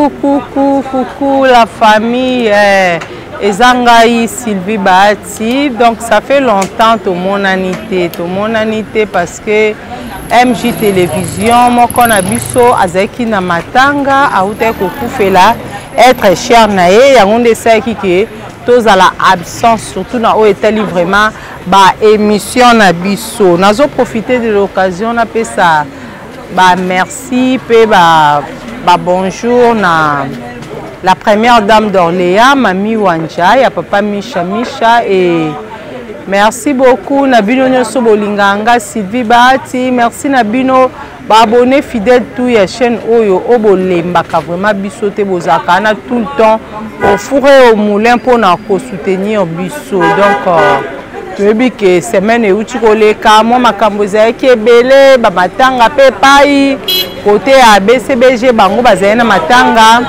Coucou, coucou, coucou la famille. Eh, eza ngai Sylvie Bahati. Donc ça fait longtemps tomonani te, tomonani te parce que MJ Télévision moko na biso azalaki na matanga awutaki kokufela être cher na ye yango nde esalaki ke tozala absent surtout na oyo etali vraiment ba émission na biso. Nazo profiter de l'occasion napesa ba merci pe ba, ba bonjour na la première dame d'Orléans, Mami Wanja, ya papa Misha Misha et merci beaucoup na bino nyonso bolingaka nga Sylvie Bahati, merci na bino ba abonnés fidèles tout ya chaîne oyo oyo bolembaka vraiment biso te, bozalaka wana tout le temps au four et au moulin mpona kosoutenir biso. Donc toyebi ke semaine euti koleka mwa makambo ezalaki ebele, bamatanga mpe epai kote ya BCBG bango bazali na matanga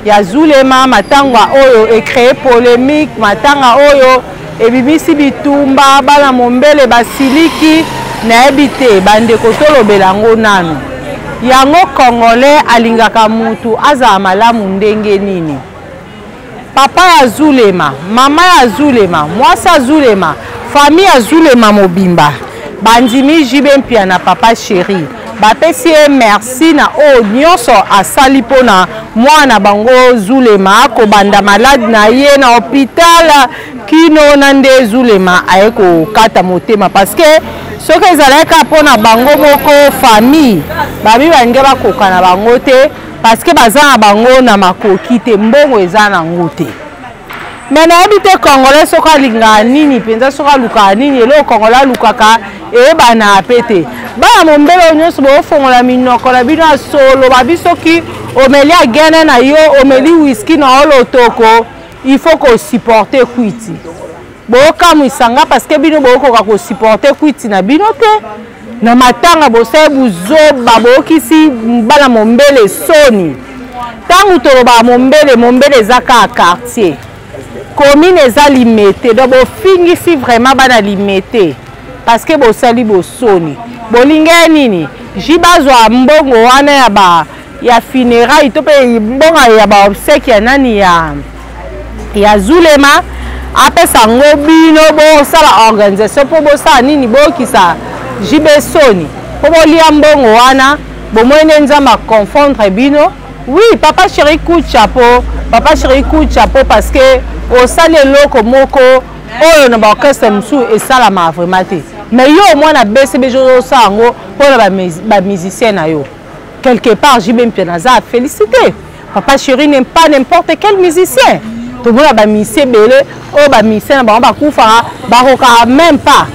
ya Zulema, matanga oyo ecree polémique, matanga oyo ebimisi bitumba, bana mombele basiliki, nayebi te bandeko tolobela yango nanu. Yango congolais alingaka mutu azala malamu ndenge nini? Papa ya Zulema, mama ya Zulema, mwasi ya Zulema, famille ya Zulema mobimba bandimi JB Mpiana papa chéri, bapesi ye merci na oyo nyonso asali mpona mwana bango Zulema, kobanda malade na ye na hôpital kino na nde Zulema aye kokata motema, parce que soki ezalaki kaka mpona bango moko famille babi balingi bakoka na bango te, parce que baza na bango na makoki te, mbongo eza nango te. Mais nayebi te congolais soki alingaka nini mpenza, soki alukaka nini, eloko congolais alukaka eyebana pe te. Bana mombele oyo nyonso bofongola minoko na bino ya solo, babi soki omeli agene na yo, omeli whisky na yo lotoko, il faut kosupporter kwiti. Bokamwisa nga parce que bino bokoka kosupporter kwiti na bino te. Na matanga bosali buzoba, boyokisi bana mombele soni. Ntango tolobaka mombele, mombele eza kaka quartier, commune eza Limete, donc bofingisi vraiment bana Limete parce que bosali bosoni. Bolingi nini? Ji bazwa mbongo wana ya ba ya funérailles to pe mbongo ya ba obsèques ya nani ya ya Zulema, apesa yango bino bosala organisation mpo bosala nini, boyokisa JB soni mpo bolia mbongo wana. Bomoi nde Nzambe aconfondre bino. Oui, papa chéri coup de chapeau, papa chéri coup de chapeau, parce que osali eloko moko oyo na ba orchestre mosusu esalamaka vraiment te, mais yo omwana BCBG ozosala yango mpona ba musicien na yo. Quelque part JB Mpiana aza à féliciter. Papa chéri n'est pas n'importe quel musicien. Tomona ba musicien ebele oyo ba musicien na bango bakufaka, bakokaka même pas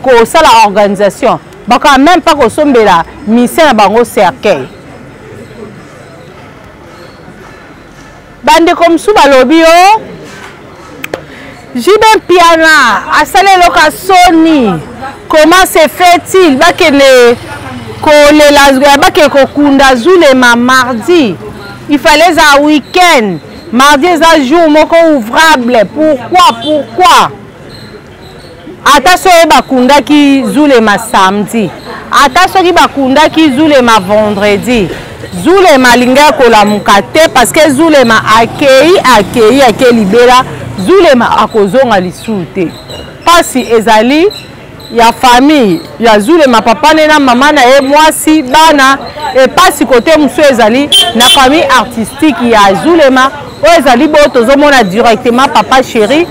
kosala organisation, bakokaka même pas kosombela musicien na bango cercueil. Bandeko mosusu balobi yo JB Mpiana asali eloko ya soni, comment se fait-il bakende kolela, bakende kokunda Zulema mardi, il fallait eza week-end, mardi eza jour moko ouvrable, pourquoi, pourquoi? Ata soki bakundaki Zulema samedi, ata soki bakundaki Zulema vendredi, Zulema alingaki kolamuka te parce que Zulema akei, akei, akei libela, Zulema akozonga lisusu te. Pasi ezali ya famille ya Zulema, papa ne na mama na ye, mwasi, bana, e pasi kote mosusu ezali na famille artistique ya Zulema oyo ezali bo tozomona directement papa chéri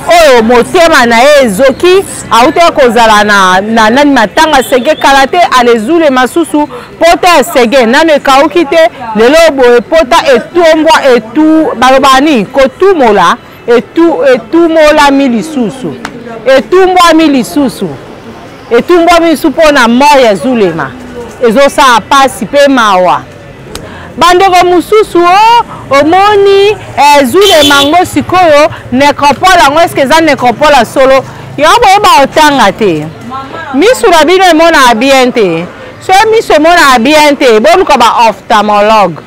oyo motema na ye ezoki, awutaki kozala na nani matanga sege kala te, ale Zulema susu pota ya sege nano ekauki te, lelo boye pota etombwa etu balobaka nini kotumola etu etumolami lisusu, etumbwami lisusu, etumbwami lisusu mpona mort ya Zulema, ezosala pasi pe mawa. Bandeko mosusu o omoni Zulema yango sikoyo nécropole yango eske eza nécropole ya solo? Yango boyeba kotanga te, misu na bino emonaka bien te. Soki misu emonaka bien te, boluka ba ophtalmologue,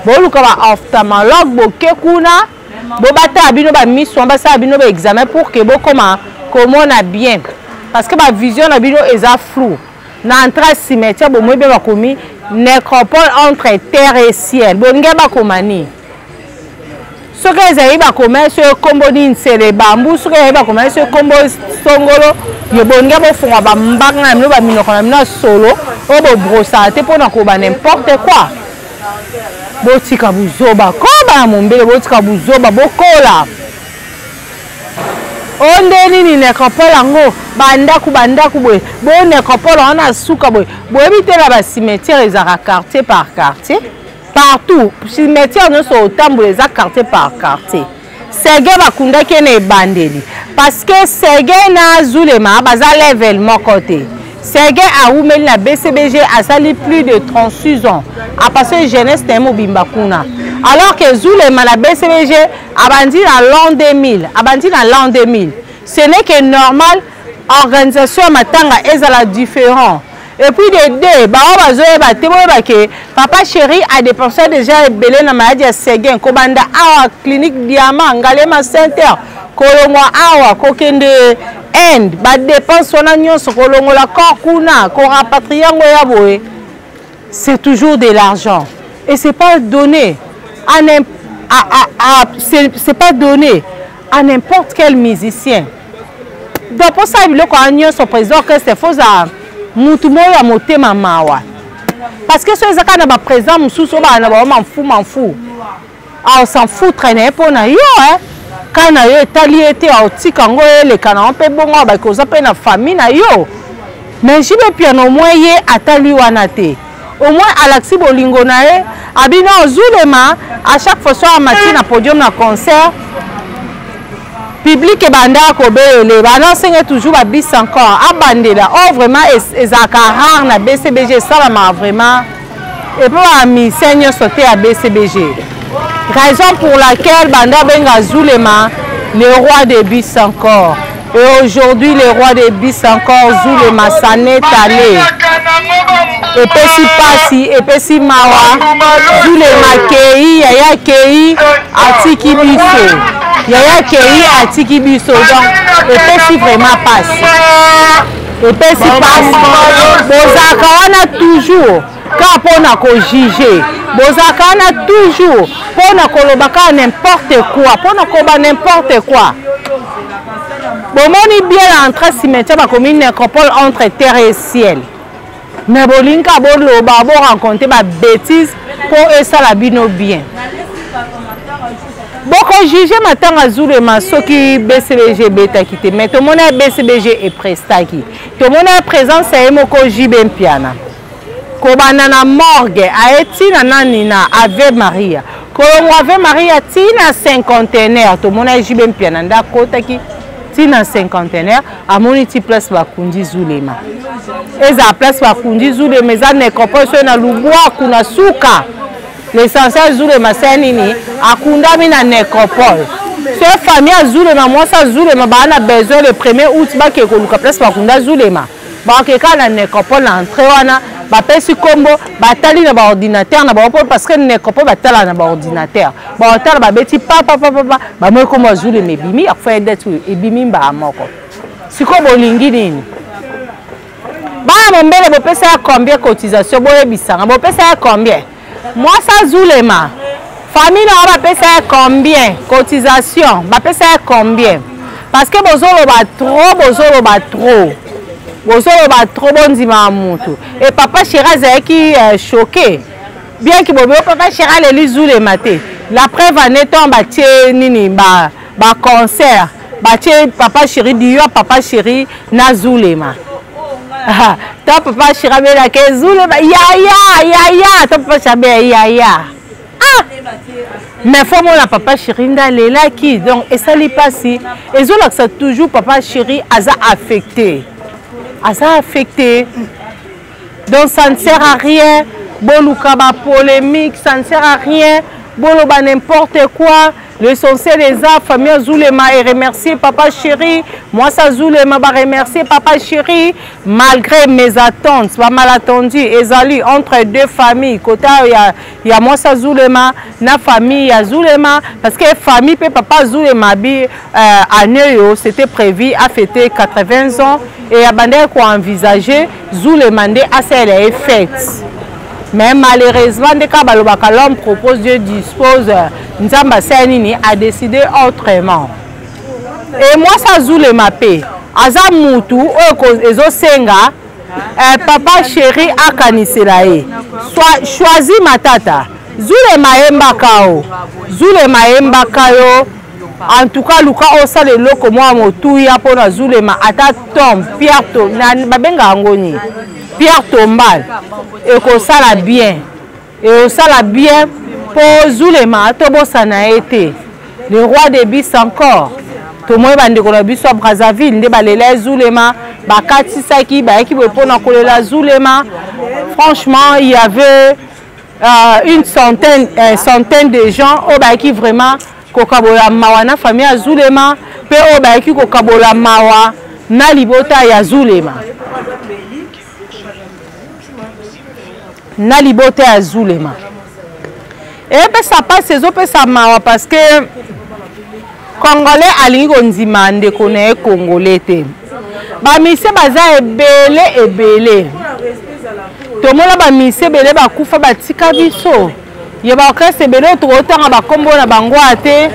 boluka ba ophtalmologue, boke kuna bobatala bino ba misu wana, basala bino ba examen pour que bokoma komona bien, parce que ba vision na bino eza flou. Na entrée cimetière bomoi be bakomi Nécropole entre terre et ciel. Bolingi bakoma nini? Soki ezali bakoma ye soki nkombo nini nsele bambu, soki ezali bakoma ye soki nkombo songolo, yo bolingi bofunga bambanga na bino, baminoko na bino ya solo oyo bobrosaka te mpo na koba n'importe quoi. Botika buzoba, koba na mombele, botika buzoba, bokola. O nde nini necropole yango bandako bandako boye bo necropole wana suka boye boyebi te na bacimetière ezalaka quartier par quartier partout cimetière nyonso otambola eza quartier par quartier. Serge bakundaki ye na ebandeli parce que Serge na Zulema baza level moko te. Serge awumeli na BCBG asali plus de 36 ans apasse jeunesse na ye mobimba kuna, alors que Zulema na BCBG abandi na l'an 2000, abandi na l'an 2000. Ce n'est que normal organisation ya matanga ezala différent. Et puis de deux, bango bazoyeba te, boyeba ke papa chéri a dépensé déjà ebele na maladi ya Seguin, kobanda awa clinique Diamant, Ngalema Center, kolongwa awa kokende Inde, ba dépense wana nyonso, kolongola corps kuna, korapatrier yango ya boye, c'est toujours de l'argent. Et c'est pas donné à, à, à, à c'est pas donné à n'importe quel musicien. Donc pour ça biloko wana nyonso président orchestre foza mutu moko ya motema mawa, parce que so eza kaka na ba président mosusu oyo baa na bango manfu manfu, aosan foutre na ye mpo na yo ka na yo etali ye te, aotika yango eleka na yo mpe bongo abaki oza mpe na famille na yo. Mais JB Piano au moins ye atali wana te, au moins alakisi bolingo na ye abino Zulema. À chaque fois so amati na podium na concert, public ebanda kobelele, banasenge toujours babis encore abandela. Oh vraiment ezalaka rare na BCBG, esalamaka vraiment epo bamisien nyonso te ya BCBG, raison pour laquelle banda benga Zulema le roi des bis encore. Et aujourd'hui le roi des bis encore Zulema s'en est allé. Epesi pasi, epesi mawa. Zulema kei, yaya kei atiki biso, yaya kei atiki biso. Donc epesi vraiment pasi, epesi pasi. Bozalaka wana toujours kaka mpona kojuge, bozalaka wana toujours mpona koloba kaka n'importe quoi, mpona koloba n'importe quoi. Bomoni bien na entrée cimetière bakomi nécropole entre terre et ciel, mais bolingi kaka boloba, borencontre babêtise mpo esala bino bien. Bokojuge matanga Zulema soki BCBG ebetaki te, mais tomoni ya BCBG eprestaki, tomoni ya présence ya ye moko JB Mpiana, kobanda na morgue aye ntina nani na Ave Maria, kolongwa Ave Maria ntina cinquantenaire, tomoni ya JB Mpiana nde akotaki ntina cinquantenaire, amoni ti place bakundi Zulema. Ezala place bakundi Zulema eza nécropole soki na lubwaku na suka. L'essentiel Zulema se nini akundami na nécropole. So famille ya Zulema, mwasi ya Zulema baa na besoin le 1er août bakee koluka place bakunda Zulema, bakeke kaka na nécropole na entrée wana, bapesi nkombo, batali na baordinateur na bango, mpo parce que nécropole batala na baordinateur, baotala babeti papapapapa, bamoi nkombo ya Zulema ebimi, akufa ye date oyo ebimi mbaa moko. Sikoyo bolingi nini? Bana mombele bopesa ya combien cotisation? Boyebisanga bopesa ya combien? Mwasa Zulema famille na yo bapesa ya combien cotisation? Bapesa ya combien? Parce que bozoloba trop, bozoloba trop, bozoloba trop, bondima ya mutu. E papa chéri azalaki choqué, bien que bobe papa chéri aleli Zulema te. La preuve en étant batie nini ba ba concert, batie papa chéri diyo, papa chéri na Zulema. Ta papa chéri abelaka Zulema yaya yaya, ta papa chéri abela yaya. Ah mais fo mona papa chéri nde alelaki. Donc esali mpasi, ezolakisa toujours papa chéri aza affecté, aza affecté. Donc ça ne sert à rien boluka ba polémique, ça ne sert à rien boloba n'importe quoi. L'essentiel eza famille Zulema et remercier papa chéri, mwasa Zulema ba remercier papa chéri malgré mes attentes, ba malentendu ezali entre deux familles, côté ya mwasa Zulema na famille ya Zulema, parce que famille pe papa Zulema bi année yo c'était prévu à fêter 80 ans et abandaki ko envisager Zulema nde asala ye fête. Mais malheureusement nde kaka balobaka l'homme propose, Dieu dispose. Nzambe asala nini? A décidé autrement. E mwasi azulema mpe aza mutu oyo ezosenga eh, papa chéri akanisela ye. Choisi Matata, Zulema ayembaka o Zulema ayembaka yo. En tout cas, luka osala eloko mwa motuya mpona Zulema, ata tom pierre to, babengaka yango nini, pierre tombale, ekosala bien, ekosala bien mpo Zulema tobosana ye te. Le roi de bis encore, tomoni bandeko na biso ya Brazzaville nde balela ye Zulema, bakatisaki, bayaki boye mpona kolela Zulema. Franchement, il y avait une centaine de gens oyo bayaki vraiment kokabola mawa na famille ya Zulema, mpe oyo bayaki kokabola mawa na libota ya Zulema, na libota ya Zulema. Epesa mpasi, ezopesa mawa, parce que Congolais alingi kondima ndeko na ye Congolais te. Bamusiciens baza ebele ebele, tomona bamusiciens ebele bakufa, batika biso ya baorchestre ebele oyo tokotanga bakombo na bango te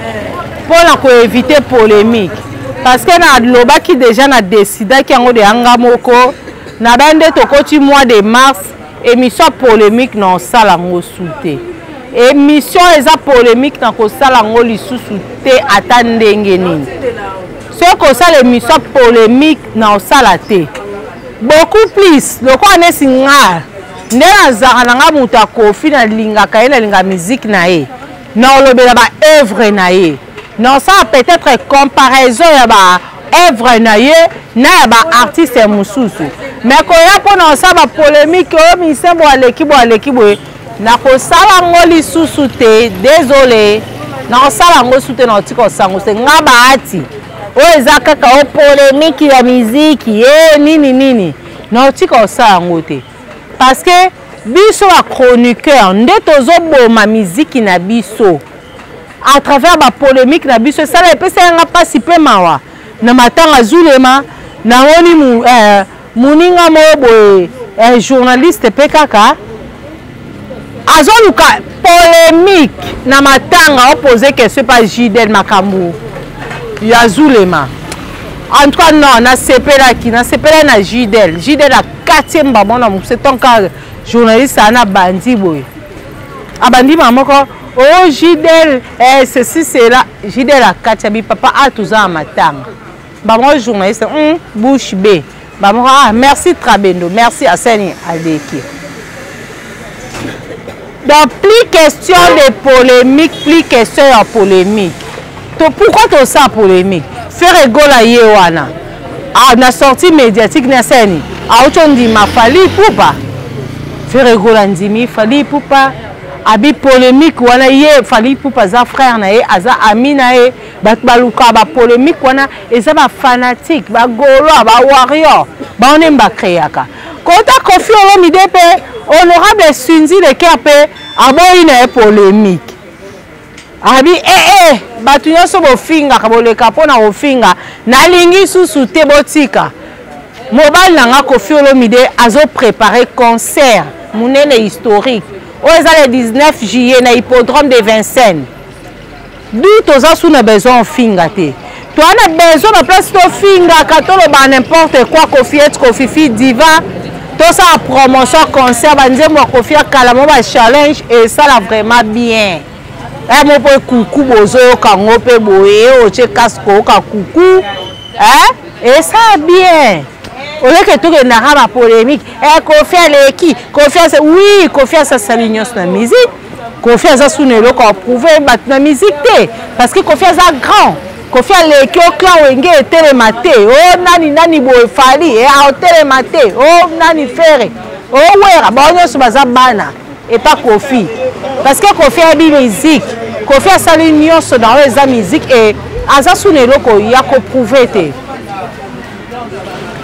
mpona koéviter polémique, parce que nalobaki déjà, na décidaki yango de yanga moko na ba nde tokoti mois de mars, émission polémique na osala yango su te. Émission eza polémique, na kosala yango lisusu te. Ata ndenge nini, soki kosala émission polémique, na osala te. Beaucoup plus lokola nesi nga nde nazalaka na nga moto ya Kofi, nalingaka ye, nalinga musique na ye, na olobela baœuvre na ye, na osala peut-être comparaison ya ba œuvre na ye na ya baartiste mosusu. Mais koya mpona osala bapolémique oyo, musicien boye aleki boye, aleki boye, nakosala yango lisusu te. Désolé, nakosala yango su te, nakotika osango te. Nga Bahati, oyo eza kaka o polémique ya miziki e nini nini, nakotika kosala yango te, parce que biso bachroniqueur nde tozoboma miziki na biso à travers bapolémique na biso. Esala epesa yanga mpasi mpe mawa. Na matanga Zulema, namoni moninga moko boye, journaliste mpe kaka azoluka polémique na matanga, opose question pa Jidel makambo ya Zulema. En tout cas, non, nasepelaki, nasepelaki na Jidel. Jidel akati mbamo na mokuse tonka journaliste ana bandi boye, abandi ma moko o oh, Jidel, eh, ceci cela. Jidel akati, abi papa a toza na matanga. Bango journaliste bouche b bamoko, ah merci Trabendo, merci. Aseni aleki. Donc plus question de polémique, plus question ya polémique. To pourquoi tosala polémique? Ferre Gola ye wana, ah, na sortie médiatique na seni auti ondima Fally Ipupa. Ferre Gola ndimi Fally Ipupa, abi polémique wana ye Fally Ipupa aza frère na ye, aza ami na ye. Bato balukaka bapolémique wana eza bafanatique, bagaulois, bawarrior, bango nde bacréaka. Kota Kofi Olomide mpe honorable Cindy Le Cœur mpe aboyi na ye polémique, abi ee eh, eh, bato nyonso bofingaka, boleka mpona kofinga, nalingi susu te, botika. Mobali na nga Kofi Olomide azoprépare concert monene historique oyo eza le 19 juillet na hippodrome de Vincennes. Du toza su na besoin ofinga te, toza na besoin na place tofingaka, toloba n'importe quoi. Kofi et Kofifi Diva, tosala promotion concert, banzembo ya Kofi akala mo bachallenge esala vraiment bien. Mo mpo ekuku bozoyoka yango mpe boye, otie casque oyoka kuku, esala bien oleke tokendaka bapolémique. Kofi aleki, Kofi asa, oui, Kofi asasali nyonso na musique. Kofi aza suna eloko aprouve bato na musique te, parce que Kofi aza grand. Kofi aleki o clan Wenge etelema te, o nani nani boye, Fally aotelema te, o nani Ferre, o Wera, bango nyonso baza bana epa Kofi, parce que Kofi ayebi musique. Kofi asali nyonso na oyo eza musique e aza suna eloko ya koprouve te.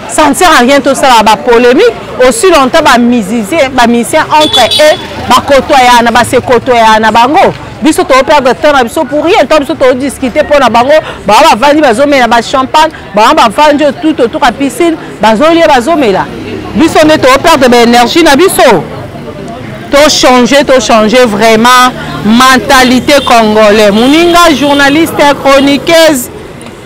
Ça ne sert à rien tosala bapolémique aussi longtemps bamusicien, bamusicien entre eux bakotoyana, basekotoyana na bango. Biso toperdre temps na biso pour rien. Ntango biso todiscute mpo na bango, bango bavandi bazomela bachampagne, bango bavandi tout autour ya piscine, bazolia, bazomela. Biso nde toperdre baénergie na biso. Tochange, tochange vraiment mentalité congolais. Moninga journaliste, chroniqueuse,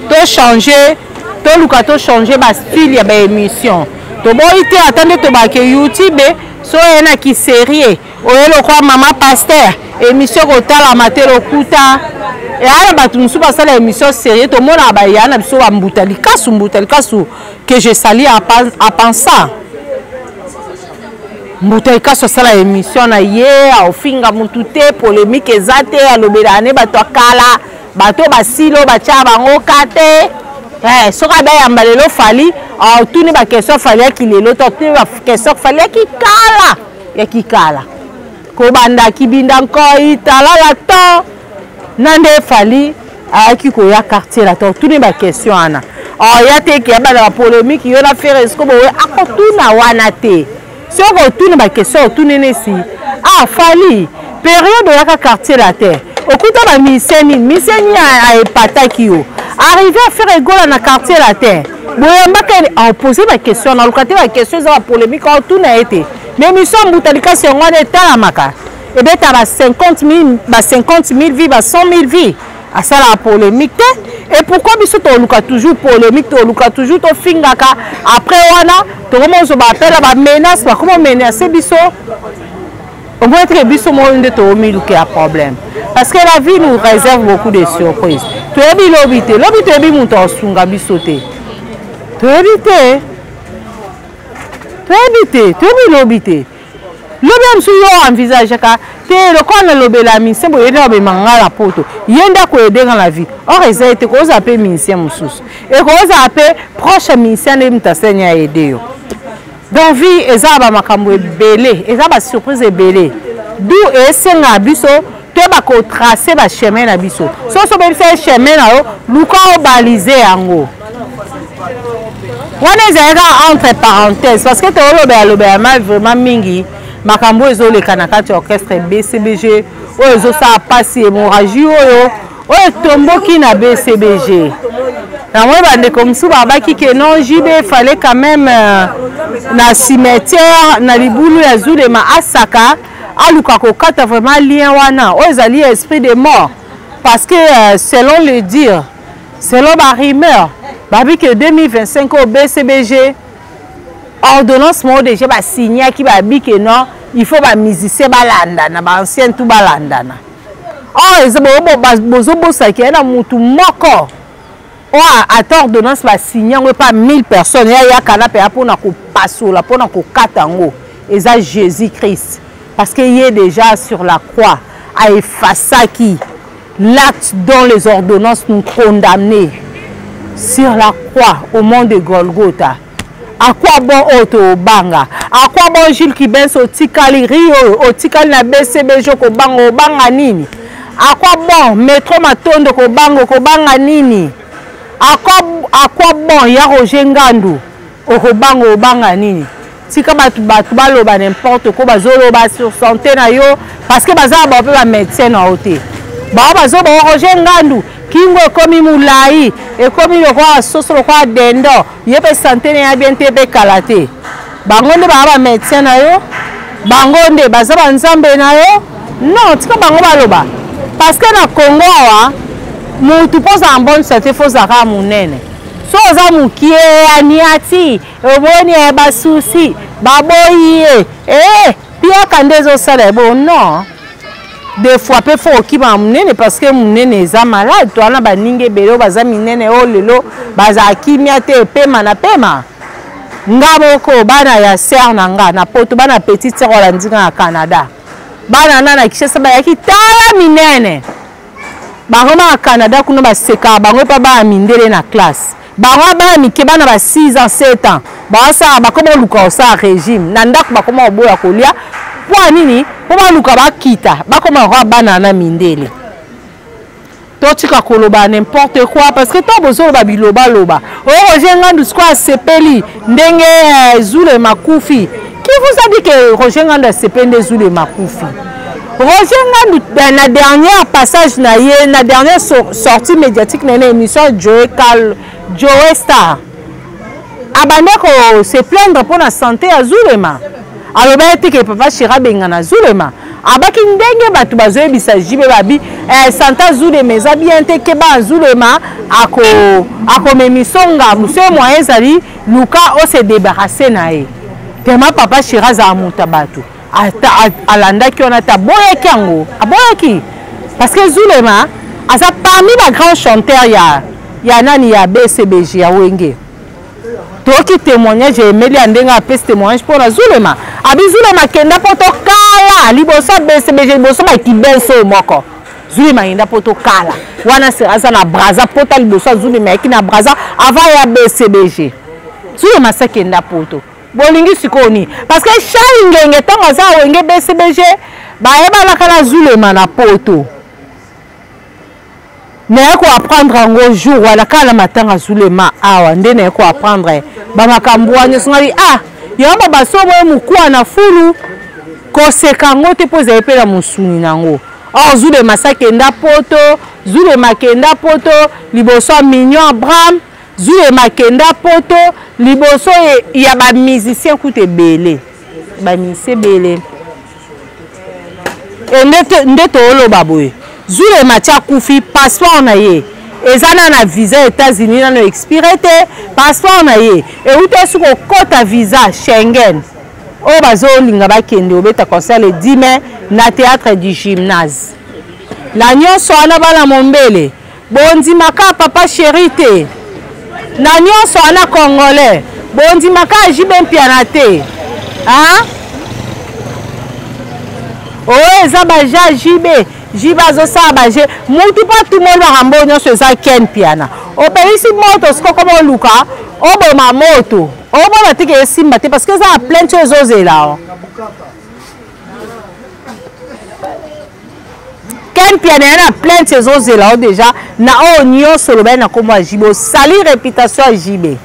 tochange, toluka tochange bastyle ya baémission. Toboyi te, ata nde tobake YouTube so oye na kiserie, oye lokwa mama pasteur, émission kotalama te, lokuta. Eya na bato mosusu basala émission sérieux, tomonaka baya na biso bambuta likasu, mbuta likasu que je salue à pensa. Mbuta likasu asala émission na ye, aofinga mutu te, polémique eza te, alobelaka ne bato ya kala, bato basilo batya bango ka te. Soki abayamba lelo Fally, atuni ba question Fally yaki lelo to atuni ba question Fally yaki kala, yaki kala. Kobanda kibinda nkoi talala to na nde Fally ayaki koya quartier la to atuni ba question wana. Ya te ke abanda ba polémique yo na Ferre esiko boye, akotuna wana te. Soki otuni ba question otuni nesi, Fally période oyaka quartier la te, okuta ba musicien nini, musicien nini aepataki yo, arrivé à Ferre Gola na quartier la te, boyambaka ye, aopose ba question na luka te, ba question eza ba polémique otuna ye te. Mais mission mbuta likasi yango wana etalamaka, ebeta ba 50 000, ba 50 000 vies, ba 100 000 vies, asalaka polémique te. Et pourquoi biso toluka toujours polémique, toluka toujours tofingaka? Après wana tokoma ozwa baappel, ba menace, bakoma menace biso. Omoni teke biso moko nde tomiluka ya problème, parce que la vie nous réserve beaucoup de surprises. Toyebi lobi te, lobi toyebi moto asunga biso te, toyebi te, toyebi te, toyebi lobi te. Lobi ya mosusu yo envisageaka te, lokola nalobela musicien boye, ye nde abema nga na poto, ye nde akoyede nga na vie. Or eza ye te, kozala mpe musicien mosusu, ekozala mpe proche ya musicien nde moto aseni ayede yo. Donc vie eza bamakambo ebele, eza basurprise ebele, d'où esengaka biso toyeba kotrace bachemin na biso. Soki obebisa ye chemin na yo, luka obalize yango. Wana ezalaki kaka entre parenthèse, parce que tolobela lobela mal vraiment mingi makambo ezoleka na kati ya orchestre BCBG, oyo ezosala mpasi, hémorragie oyo etomboki na BCBG. Namoni bandeko mosusu babaki ke non, JB fallait quand même na cimetière, na libulu ya Zulema, asaka aluka kokata vraiment lien wana oyo ezali esprit de mort, parce que selon le dire, selon ba rumeur, babi ke 2025 oyo BCBG ordonnance moko déjà basignaki, babi ke non, il faut bamusicien balandana, baancien tout balandana. Or eza bozobosaki ye na mutu moko oyo ata ordonnance basigne yango epa 1000 personnes, ya yaka na mpenza mpona kopasola, mpona kokata yango, eza Jésus Christ, parce que ye déjà sur la croix aefasaki l'acte dont les ordonnances nous condamnaient sur la croix au mont de Golgotha. À quoi bon oyo tobanga? À quoi bon Gilles Kibens otikali ri oyo otikali na BCBG kobanga, obanga nini? À quoi bon Metro Matondo kobanga, okobanga nini? À quoi bon ya Roger Ngandu okobanga, obanga nini? Tika bato, bato baloba n'importe quoi, bazoloba sur santé na yo, parce que baza na bao mpe bamédecin na yo te. Bao bazoba Roger Ngandu kingo ekomi molai, ekomi lokola soso, lokola dendo, ye mpe santé na ya bien te, mpe kala te. Bango nde baa bamédecin na yo? Bango nde baza banzambe na yo? Non, tika bango baloba, parce que na Congo awa, mutu mpo ozala bonne santé, fo ozala kaka monene. So oza mokie, aniati, omoni ya basusi baboyi ye, piaka nde ezosala bo. Non, des fois mpe fo okima monene, parce que monene eza malade. To wana baninga ebele oyo baza minene, oyo lelo bazala kimia te, epema na pema. Nga moko, bana ya sœur na nga na poto, bana petite sœur olandi nga na Canada, bana na Kinshasa bayaki tala minene, bango na Canada kuna basekaka bango mpa bana mindele na classe. Bango bana mike, bana ba 6 ans, 7 ans, basala, bakoma oluka kosala régime na ndako, bakoma koboya kolia. Mpo nini? Mpo baluka bakita, bakoma lokola bana na mindele. Totika koloba n'importe quoi, parce que ntango bozoloba bilobaloba oyo, Roger Ngandu sikoyo asepeli ndenge Zule makufi. Qui vous a dit que Roger Ngandu asepeli nde Zule makufi? Roger Ngandu, na dernier passage na ye, na dernière sortie médiatique na ye na émission Joe Cal, Joe Star, abande ko se plaindre mpo na santé ya Zulema. Alobaki te ke papa chéri abengana Zulema. Abaki ndenge bato bazoyebisa JB babi eh, santa Zulema eza bien te, keba Zulema ako akomemiso ngambu so moyen ezali luka o se débarrasser na ye. Tellement papa chéri azala moto ya bato. Ata alandaki wana ata aboyaki yango, aboyaki parce que Zulema aza parmi ba grands chanteurs ya ya nani ya BCBG ya Wenge. Toyoki témoignage ya Emeli ya ndenge apesi témoignage mpo na Zulema. Abi Zulema akenda mpo tokala liboso ya BCBG, liboso bakibenso oyo moko. Zulema akenda mpo tokala wana aza na Brazza, pota liboso ya Zulema ayaki na Brazza avant ya BCBG. Zulema asi akenda poto. Bolingi sikoyo nini? Parce que Shai Ngenge ntango aza Wenge BCBG bayebanaka na Zulema na poto. Naye ko apprendre yango jour wana kaka na matanga Zulema awa nde naye ko apprendre ba makambo wana nyonso. Ngai ah, yango ba basobo ye mokuwa na fulu koseka yango te mpo ezali mpe na mosuni nango. Or Zulema sakenda poto, Zulema kenda poto liboso ya Mignon Abraham, Zulema kenda poto liboso ya ba musiciens kutu ebele, ba musiciens ebele. E nde tooloba boye, Zulema ti akufi, passeport na ye eza na na visa États-Unis nano expiré te, passeport na ye euti soki kokota visa Schengen oyo bazolinga bakende obeta concert le 10 mai na théâtre du gymnase. Na nyonso wana bana mombele bondimaka papa chéri te, na nyonso wana congolais bondimaka JB Mpiana te, hein? Oyo eza ba ja JB, JB azosala ba je mutu mpo atumoli makambo oyo nyonso eza Ken Mpiana. Opelisi moto sikoyo koma oluka oboma moto, omona te ke esimba te parce que eza na plainte oyo ezozela. Ken Mpiana ya na plainte ezozela o déjà na oyo nyonso olobaki na kombo ya JB, osali réputation ya JB.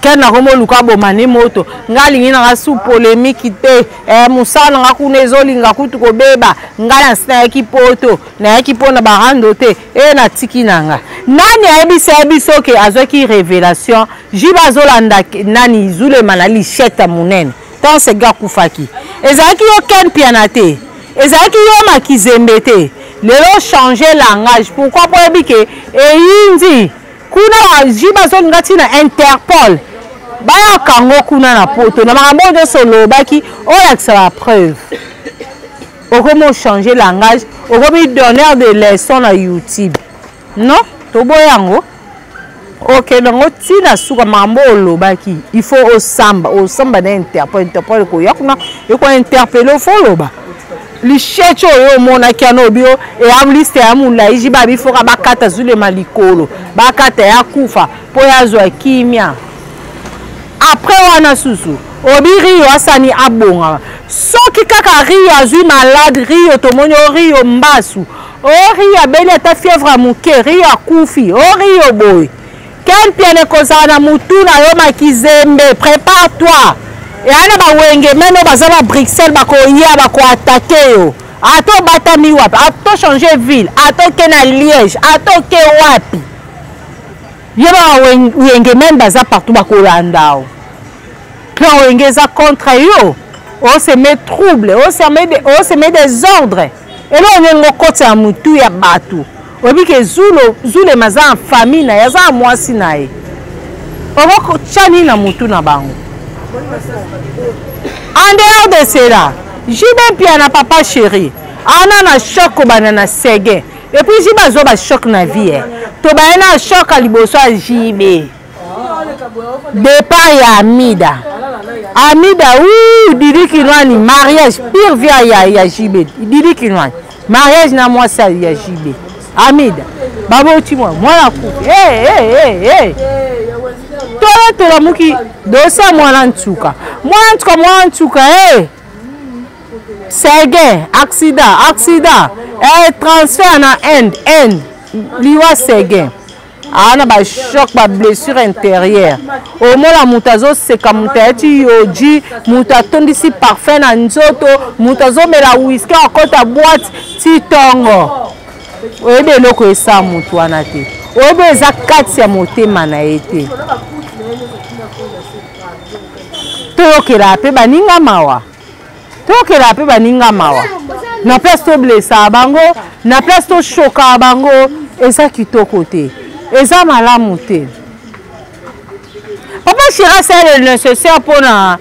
Ken nakomi oluka aboma ne moto, nga alingi nanga su polémique te, mosala nanga kuna ezolinga kutu kobeba, nga na nsi nayaki poto, nayaki mpo na barando te, natiki nanga. Nani ayebisa ye biso ke azwaki révélation? JB azolanda nani Zulema na lichette ya monene ntango Sege akufaki. Ezalaki yo Ken Mpiana te, ezalaki yo Makizembe te. Lelo changer langage pourquoi? Po oyebi ke eyindi kuna ba JB azolinga ntina Interpol bayaka yango kuna na poto na makambo oyo nyonso olobaki olakisa ba preuve. Okomi ochanger langage, okomi donneur de leçon na YouTube. Non, toboya yango. Okende yango ntina suka makambo oyo olobaki, il faut osamba, osamba na Interpol, Interpol ekoya kuna ekointerpele, fo oloba lichete oyo omonaki wana obi o eya liste ya molai JB abifoka bakata Zulema likolo, bakata ya kufa mpo ya azwa kimia. Après wana susu obi Rio asani abongama, soki kaka Rio azwi malade, Rio tomoni o Rio mbasu, o Rio abeli ata fièvre ya moke, Rio akufi, o Rio boye. Ken Mpiana ekozala na mutu na yo Makizembe, prépare-toi. Eya na bawenge meme oyo baza na Bruxelles bakoya bakoatake yo. Ata obatami wapi, ata ochanger ville, ata oke na Liège, ata oke wapi. Ye ba wenge meme baza partout bakolanda yo. Clan wenge eza contre yo. O se met trouble, o se met de, o se met des ordres. Eloko nini okotisa ya mutu ya bato? Oyebi ke Zulema aza na famille na ye, aza na mwasi na ye. Okotya nini na mutu na bango? En dehors de cela, JB Mpiana papa chéri, ana na choc kobanda na Seguin. Et puis JB azwa ba choc na vie. Tobaye na choc ya liboso ya JB. Départ ya Amida. Amida, ouh, Didi Kinwani, mariage, pire vie ya JB. Didi Kinwani, mariage na mwasi ya JB. Amida, baboti mwa, mwana kufi. Hey, hey, hey, hey. Tola tola muki, dosa mwana ntuka. Mwana ntuka, mwana ntuka, hey. Seguin, accident, accident. Hey, transfert na Inde, Inde. Liwa Seguin. Ana ba choc, ba blessure intérieure. Omona moto azoseka, moto ayati yoji, moto atondisi parfum na nzoto, moto azomela whisky akota boîte ti tongo. Oyebi eloko esa moto wana te. Oyebi eza kati ya motema na ye te. Toyokela mpe baninga mawa, toyokela mpe baninga mawa. Na place toblesaka bango, na place toshokaka bango, eza kitoko te, eza malamu te. Papa Chéri asala le nécessaire mpona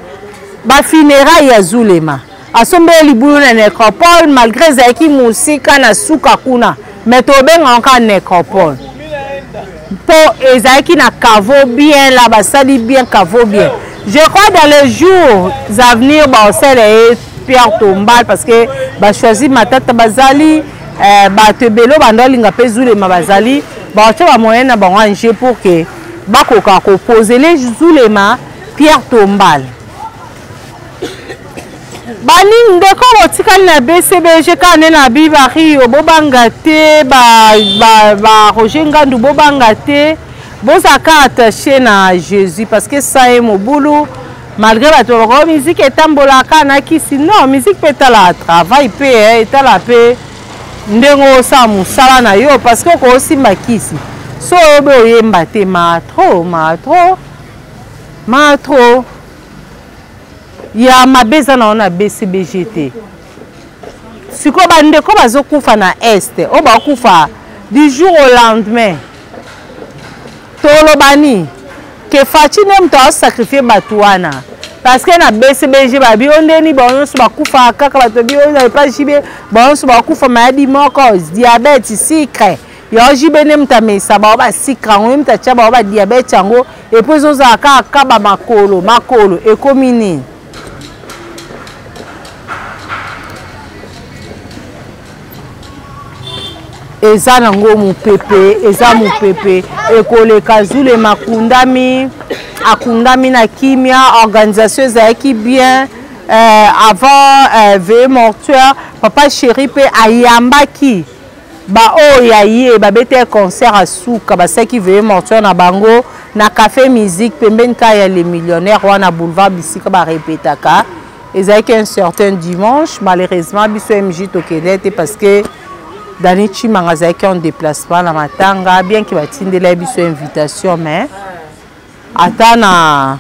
bafunérailles ya Zulema. Asombeli libulu na nécropole, malgré ezalaki mosika na suka kuna, mais tobengaka kaka nécropole mpo ezalaki na caveau bien la, basali bien caveau bien. Je crois dans les jours à venir baosala ye pierre tombale, parce que bachoisi Matata bazali bato ebele oyo bando alinga mpe Zulema bazali, baotya bamoyen na bango en jeu pour que bakoka kopozele Zulema pierre tombale. Baningi ndeko botikali na BCBG kaka nde na Bibario, bobanga te, ba Roger Ngandu bobanga te, bozalaka attaché na Jésus, parce que ça ye mobulu. Malgré bato bako musique etambolaka na kisi, non, musique mpe etalaka travail mpe etala mpe ndenge osala mosala na yo, parce que okosimba kisi so oyobi oyemba te, ma trop, ma trop, ma trop ya mabe eza na wana BCBG te. Sikoyo bandeko bazokufa na Est, oyo bakufa du jour au lendemain, toloba nini? Ke Fatshi nde moto aosacrifie bato wana, parce que na BCBG babi oyo ndeni bango nyonso bakufaka kaka, bato babi oyo na epa JB bango nyonso bakufa mayadi moko, diabète, sucre. Yo JB nde moto amesa bango basikre yango, ye moto atya bango badiabète yango, et puis ezozala kaka kaba makolo makolo ekomi nini? Eza nango mopepe, eza mopepe ekoleka. Zulema akundami, akundami na kimia. Organisation ezalaki bien. Avant veillée mortuaire, papa Chéri mpe ayambaki baoyo ya ye, babetaki concert asuka, basalaki veillée mortuaire na bango na Café Musique, pembeni kaka ya Les Millionnaires wana, boulevard, bisika barepetaka. Ezalaki un certain dimanche. Malheureusement biso MJ tokende te, parce que Dani Chimanga azalaki en déplacement na matanga, bien ke batindela biso invitation. Mais ata na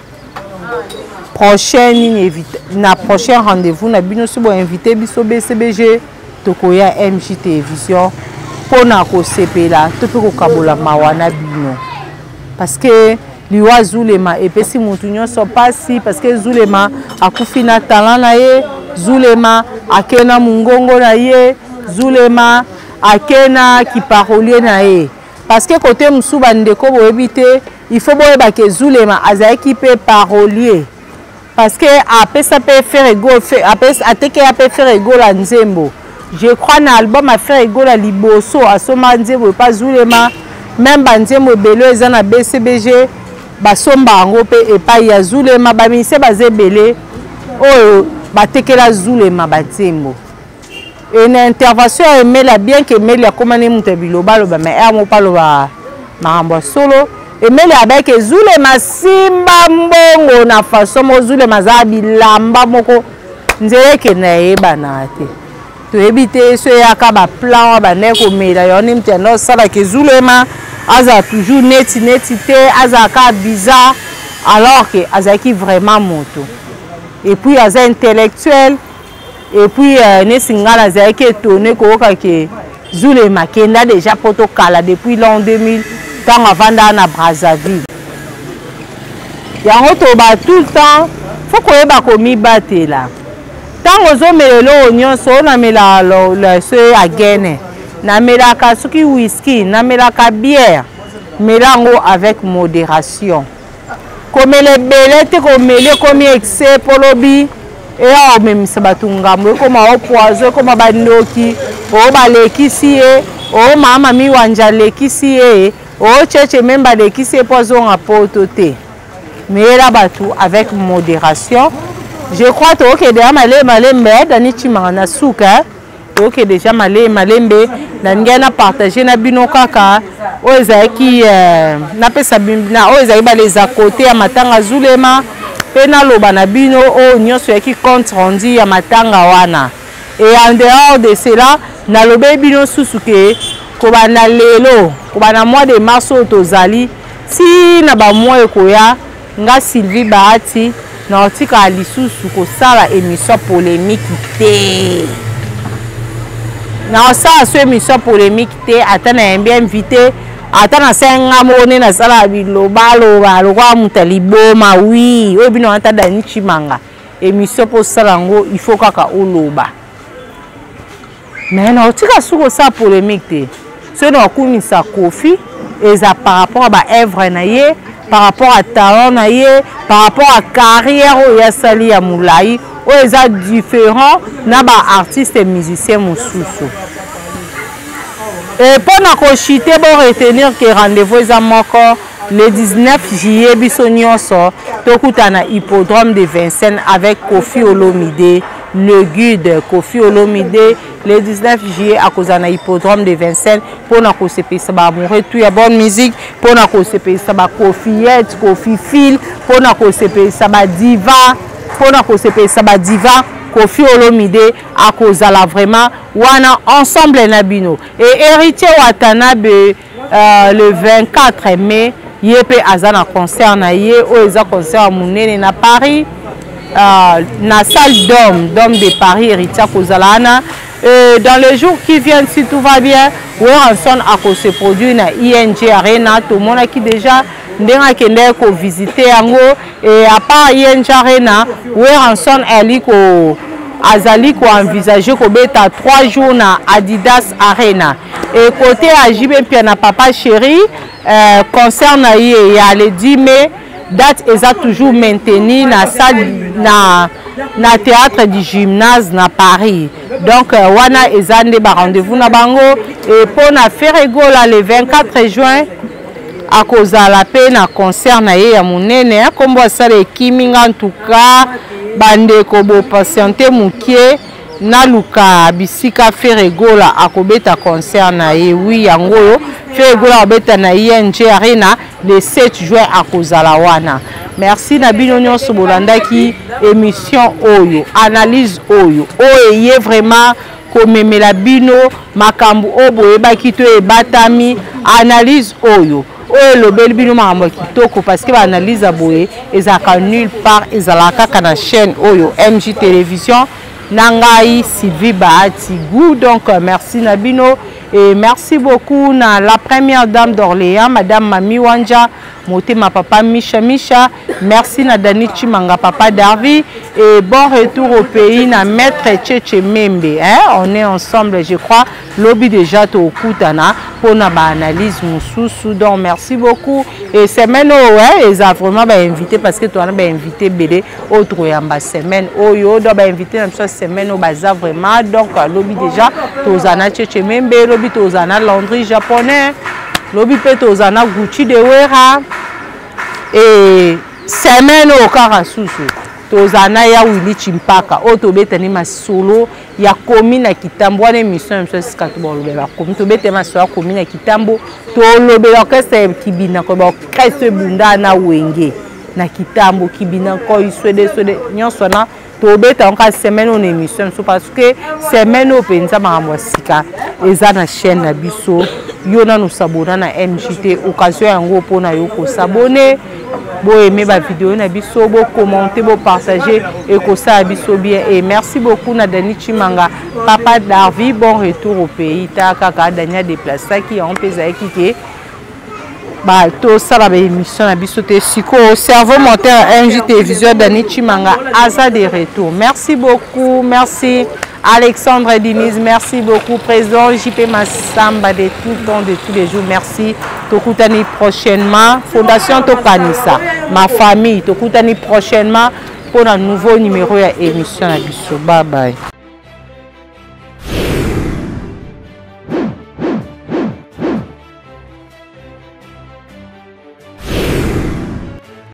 prochain nini, na prochain rendez-vous na bino, so boinvite biso BCBG, tokoya MJ Télévision mpona kosepela to mpe kokabola mawa na bino, parce que liwa Zulema epesi motu nyonso mpasi, parce que Zulema akufi na talent na ye, Zulema ake na mongongo na ye, Zulema ake na kiparolier na ye. Parce que côté mosusu, bandeko boyebi te, il faut boyeba ke Zulema azalaki mpe parolier, parce que apesa mpe Ferre, atekeya mpe Ferre Gola nzembo. Je crois na album ya Ferre Gola liboso, asomba nzembo epa Zulema. Même banzembo ebele eza na BCBG, basomba yango mpe epai ya Zulema. Baministère baza ebele oyo batekela Zulema banzembo. E na intervention ya Emeli, bien ke Emeli akomani moto ya biloba aloba, mais ere moko aloba makambo ya solo. Emeli abaki Zulema simba mbongo na façon moko, Zulema aza bilamba moko, nzela ekende ayebanaka te, toyebi te so eyaka baplan wa bandeki komela yo nde moto yanda osalaka. Zulema azala toujours neti neti te, azalaka bizarre, alors ke azalaki vraiment moto, et puis aza intellectuel. Et puis nesi ngai nazalaki étonné koyoka ke Zulema kenda déjà mpo tokala depuis l'an 2000, ntango avandaka na Brazzaville. Yango toba tout le temps, faut koyeba komibatela ntango ozomela eloko nyonso. Oyo namelaka so agene, namelaka soki whisky, namelaka bière, mela yango avec modération. Komela ebele te, komela ekomi excès mpo lobi eya omemisa bato ngambo, ekoma o poison, ekoma bandoki oyo balekisi ye, oyo mama miwanja alekisi ye, oyo cheche memba alekisi ye mpo azonga poto te. Meyela bato avec modération. Je crois tookende ya malembe malembe. Dani Chimanga na suka, toke déjà malembe malembe. Nalingai na partage na bino kaka oyo ezalaki napesa na oyo ezalaki baleza kote ya matanga Zulema, mpe naloba na bino oyo nyonso eyaki compte rendu ya matanga wana. Et en dehors de cela, nalobeli bino susu ke kobanda lelo, kobanda mois de mars oyo tozali, ti na bamois ekoya, nga Sylvie Bahati. Nakotikala lisusu kosala émission polémique te. Nakosala so émission polémique te, ata nayambi invité, ata nasali nga moko nde nasala bilobaloba lokola moto ya liboma. Wi, oyo bino ata Dani Chimanga, émission mpo osala yango il faut kaka oloba. Mais nakotika suki kosala polémique te. Soki nakokumisa Koffi, eza par rapport à baœuvre na ye, par rapport à talent na ye, par rapport à carrière oyo asali ya molai, oyo eza différent na baartiste musicien mosusu. E mpo na kochite, bo retenir ke rendez-vous eza moko le 19 juillet, biso nyonso tokutana na hippodrome de Vincennes avec Koffi Olomide, le guide Koffi Olomide. Le 19 juillet akozala na hippodrome de Vincennes mpona kosepelisa baamoureux tout ya bonne musique, mpona kosepelisa bakofillette, kofifile, mpona kosepelisa badiva, mpona kosepelisa badiva. Koffi Olomide akozala vraiment wana ensemble na bino. Et Héritier Watanabe, le 24 mai, ye mpe aza na concert na ye oyo eza concert ya monene na Paris, na salle Dôme de Paris. Héritier akozala wana. Dans les jours qui viennent, si tout va bien, Werrason akose produire na ING Arena. Tomonaki déjà ndenge akendeki kovisite yango. Et à part ING Arena, Werrason ali ko azali koenvisage kobeta 3 jours na Adidas Arena. Et côté ya JB Mpiana, papa chéri, concert na ye ya le 10 mai, date eza toujours maintenue na salle na théâtre du Gymnase na Paris. Donc wana eza nde ba rendez-vous na bango. Et mpo na Ferre Gola, le 24 juin akozala mpe na concert na ye ya monene. Nkombo asala ekimi nga. En tout cas, bandeko, bopatiente mokie, naluka bisika Ferre Gola akobeta concert na ye. Wi, yango oyo Ferre Gola akobeta na ING Arena le 7 juin, akozala wana. Merci na bino nyonso bolandaki émission oyo, analyse oyo eye vraiment komemela bino makambo oyo boyebaki to ebatami. Analyse oyo elobeli bino makambo ya kitoko, parce que baanalyse ya boye ezalaka nulle part, ezalaka kaka na chaîne oyo MJ Télévision na ngai Sylvie Bahati Gou. Donc merci na bino et merci beaucoup na la première dame d'Orléans, madame Mami Wanja Motema, papa Misha Misha. Merci na Dani Chimanga, papa Darvi, et bon retour au pays na maître Tchétché Membe, hein? On est ensemble, je crois. Lobi déjà tokutana mpona baanalyse mosusu. Donc merci beaucoup et semaine oyo, ouais, eza vraiment bainvité, parce que towana bainvité ebele oyo tokoyamba semaine oyo. Donc bainvité na biso ya semaine oyo baza vraiment. Donc lobi déjà tozala na Tchétché Membe, lobi tozala na Landry Japonais, lobi mpe tozala na Gucci de Wera, et semaine oyo kaka susu tozala na ya Willi Chimpaka oyo tobetani masolo ya komi na Kitambo. Wana émission ya biso esika tobalobela komi, tobetani masolo ya komi na Kitambo, tolobela orchestre ya Kibina, koyeba orchestre ebunda na Wenge na Kitambo, Kibina Nkoi, swede swede nyonso wana tobeta yango kaka semaine oyo na émission biso, parce que semaine oyo mpenza makambo ya sika eza na chaîne na biso. Yo nanu s'abonner na MJT, occasion yango mpona yo kos'abonner. Boaime bavideo na biso, bokommente, bopartage, ekosala biso bien. Et merci beaucoup na Dani Chimanga, papa Darvi, bon retour au pays. Ta kaka Dani adeplasaki yango mpe ezalaki ke tosala baémission na biso te. Sikoyo cerveau moteur MJ Télévision, Dani Chimanga aza de retour. Merci beaucoup, merci Alexandre Diniz, merci beaucoup président JP Massamba de tout temps, de tous les jours, merci. Tokutani prochainement. Fondation Tokanisa, ma famille, tokutani prochainement pour un nouveau numéro ya émission na biso. Bye bye.